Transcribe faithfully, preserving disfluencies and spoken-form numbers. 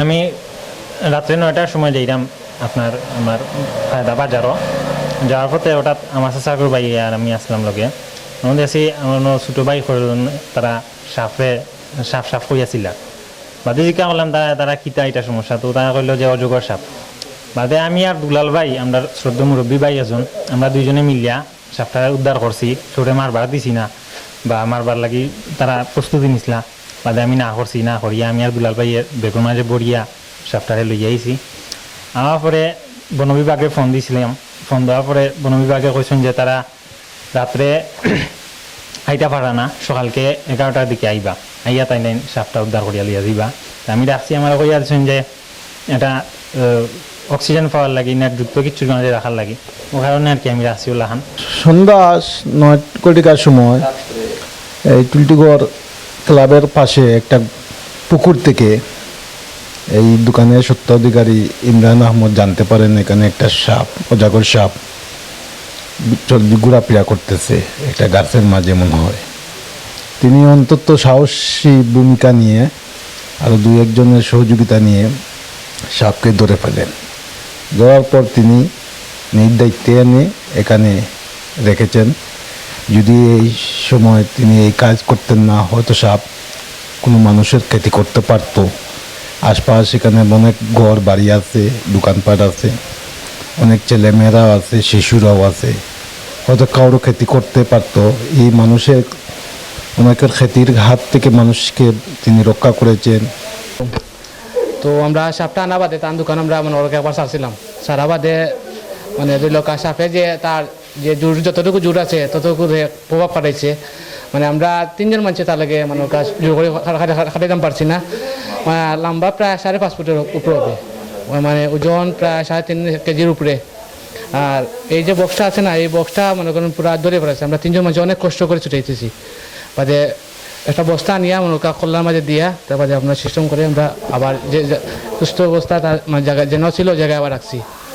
আমি রাত্রে নয়টার সময় যাইরাম আপনার আমার ফায়দা বাজারও। যাওয়ার পথে হঠাৎ আমার চাচাগুর ভাই আর আমি আসলাম লগে। আমি দেখছি আমার অন্য ছোটো ভাই কয়জন তারা সাফে সাফ সাফ করিয়াছিলা। বাদে জিজ্ঞা করলাম তারা, তারা কিতা এটা সমস্যা, তো তারা কইলো যে অজগর সাপ। বাদে আমি আর দুলাল ভাই, আমরা শ্রদ্ধেয় মুরব্বী ভাই একজন, আমরা দুইজনে মিলিয়া সাপটা উদ্ধার করছি, কেউরে মারবার দিছি না বা মারবার লাগি তারা প্রস্তুতি নিছলা। বাদে আমি না করছি, না করিয়া আমি আর দুলাল ভাইয়ে ব্যাগর মাঝে ভরিয়া সাপটারে লইয়া আইছি। আমার পরে বন বিভাগে ফোন দিছিলাম, ফোন দেওয়ার পরে বন বিভাগে কইছইন যে তারা রাত্রে আইতা পারা না, সকালকে এগারোটার দিকে আইবা, আইয়া তাইন তাইন সাপটা উদ্ধার করিয়া লইয়া যাইবা। তা আমি রাখছি, আমার কইয়া দিছইন যে এটা আহ, অক্সিজেন পাওয়ার লাগি, নেটযুক্ত কিচ্ছুর মাঝে রাখার লাগি, ও কারণে আর কি আমি রাখছি ওলাখান। সন্ধ্যা নয় কোটিকার সময় এই টুলটিগড় ক্লাবের পাশে একটা পুকুর থেকে এই দোকানের স্বত্বাধিকারী ইমরান আহমদ জানতে পারেন এখানে একটা সাপ, অজাগর সাপ চল-, ঘোরাফেরা করতেছে একটা গাছের মাঝে মনে হয়। তিনি অত্যন্ত সাহসী ভূমিকা নিয়ে আরও দুই একজনের সহযোগিতা নিয়ে সাপকে ধরে ফেলেন। ধরার পর তিনি নিজ দায়িত্বে এনে এখানে রেখেছেন। যদি এই সময় তিনি এই কাজ করতেন না, হয়তো সাপ কোনো মানুষের ক্ষতি করতে পারতো। আশপাশ এখানে অনেক ঘর বাড়ি আছে, দোকানপাট আছে, অনেক ছেলেমেয়েরা আছে, শিশুরাও আছে, হয়তো কারো ক্ষতি করতে পারতো। এই মানুষের অনেকের ক্ষতির হাত থেকে মানুষকে তিনি রক্ষা করেছেন। তো আমরা সাপটা আনা বাদে তার দোকান আমরা মানে ওরকে একবার ছাড়ছিলাম। ছাড়া বাদে মানে দুই লোক সাপে যে তার যে জোর, যতটুকু জোর আছে ততটুকু যে প্রভাব খাটাইছে। মানে আমরা তিনজন মানুষে তার লগে মানে ওর কাছে জোর করে খা-, খা-, খা-, খাটাইতাম পারছি না। মানে লম্বা প্রায় সাড়ে পাঁচ ফুটের উপরে হবে, মানে ওজন প্রায় সাড়ে তিন কেজির উপরে। আর এই যে বক্সটা আছে না, এই বক্সটা মনে করেন পুরা ধরে পড়েছে। আমরা তিনজন মানুষ অনেক কষ্ট করে ছুটাইতেছি, বাদে একটা বস্তা নিয়ে মনে করেন কল্লার মাঝে দিয়া, তার বাদে আমরা সিস্টেম করে আমরা আবার যে, যে সুস্থ অবস্থা তার মানে জায়গায় যেন ছিল, ওই জায়গায় আবার রাখছি।